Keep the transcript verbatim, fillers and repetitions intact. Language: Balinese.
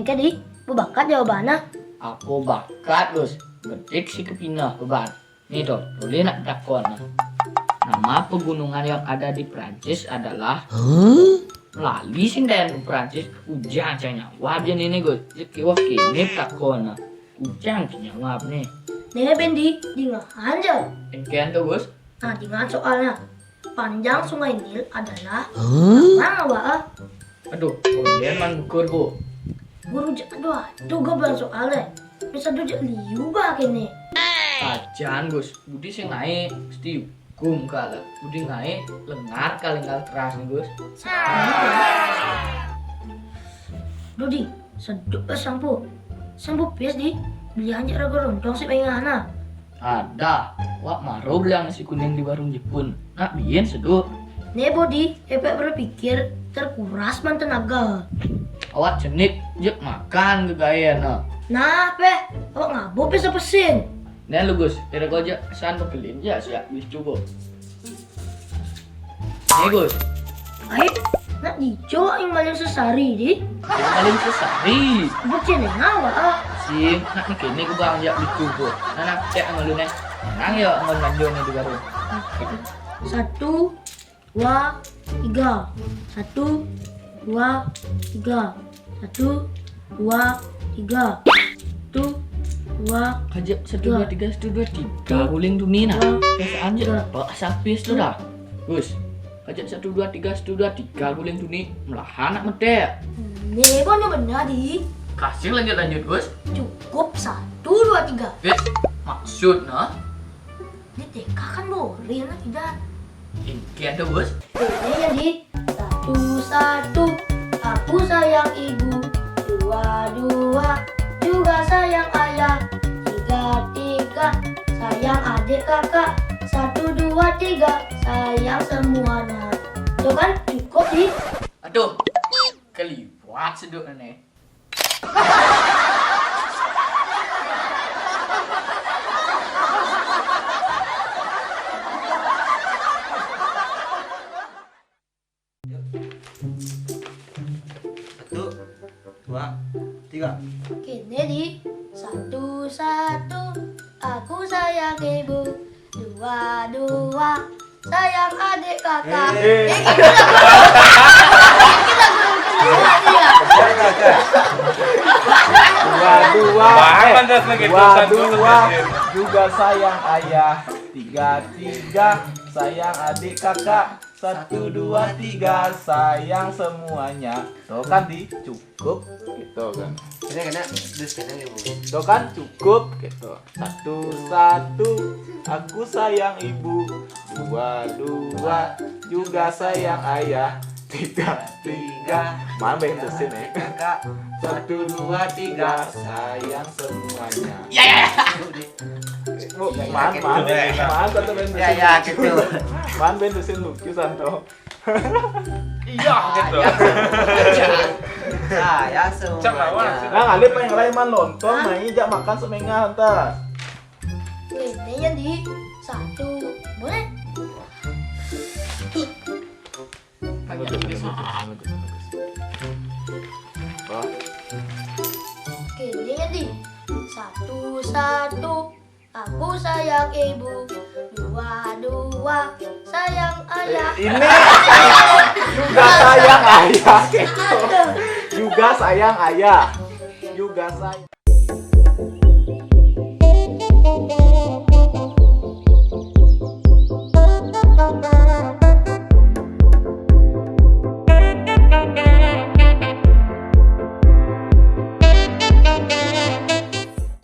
Oke, Di, bebakat jawabannya. Apa bakat, Gus? Betik si kepineh beban. Nih tuh, boleh nak takon. Nama pegunungan yang ada di Prancis adalah Lali sing dayan ke Prancis, ujang cang nyawab je ni, Gus. Cek kiwak kini takon. Ujang cang nyawab ni. Nih, Bendi, dingahan je. Engken tuh, Gus. Nah, dingahan soalnya. Panjang Sungai Nil adalah Hah? Awak, ah. Aduh, kemudian man bukur, Bu. Guru je, aduh, aduh, gua belum soal deh. Bisa duduk liu bah kini. Ajan, Gus. Budi sing naik, mesti hukum kalah. Budi naik, lengar kalah, lengar keras nih, Gus. Dudi, seduk lah sampo. Sampo pes, Di. Beli aja raga rontong si pengen anak. Ada, wak maro beli nasi kuning di warung Jepun. Nak biin seduh. Ne Bodi, epek berpikir terkuras man tenaga. Awak cenik, jek makan ke gaya na. Nah, peh, awak ngabo pesa pesin. Ne lu Gus, kira kau jek pesan pekelin ya siap bis cukup. Nih Gus. Ai, nak dico yang maling sesari, Di. Yang maling sesari. Bukan yang ngawa, ah. Sim, nak ni kini ke bang jak lucu tu. Nak nak cek sama lu neh. Nang ya ngon lanjut ni di baru. Satu, dua, tiga. Satu, dua, tiga. Satu, dua, tiga. Satu, dua. Kajak satu, dua, tiga, satu, dua, tiga. Guling tu ni nah. Perasaan je dah. Pak sapis tu dah. Gus. Kajak satu, dua, tiga, satu, dua, tiga guling tu ni. Melahan nak metek. Ni pun benar, Di. Kasih lanjut, lanjut, Gus. Cukup satu, dua, tiga. Eh, maksud nah? Di T K kan boring lah tidak. Ini ada, Gus. Ini yang di satu, satu, aku sayang ibu. Dua, dua, juga sayang ayah. Tiga, tiga, sayang adik kakak. Satu, dua, tiga, sayang semuanya. Tuh kan cukup, Di. Aduh, keliwat seduk ni. Satu, dua, tiga. Kini, Di. Satu, satu, aku sayang ibu. Dua, dua, sayang adik kakak. Eh. Eh, kita guru. Kita guru, kita guru. Dua, dua, Bahan eh, pantas lagi dua, tulisan dua, tulisan. Juga sayang ayah. Tiga, tiga, sayang adik kakak. Satu, dua, tiga, sayang semuanya. Tuh kan, Di, cukup gitu kan. Kena, kena, terus kena, Ibu. Tuh kan, cukup gitu. Satu, satu, aku sayang ibu. Dua, dua, juga sayang ayah. Tiga, tiga, man ben tesin, eh. Kakak. Satu, dua, tiga, sayang semuanya. Ya, ya, ya. Bu, man, man, man, satu ben tesin. Ya, ya, gitu. Man ben tesin lucu, Santo. Iya, gitu. Saya semuanya. Nah, ada apa yang lain, man, nonton, nah, ini jak makan semengah, ntar. Ini yang di satu. Boleh? Oke, ini yang di satu, satu. Aku sayang ibu. Dua, dua, sayang ayah. Eh, ini juga sayang ayah, gitu. Juga sayang ayah. Juga sayang.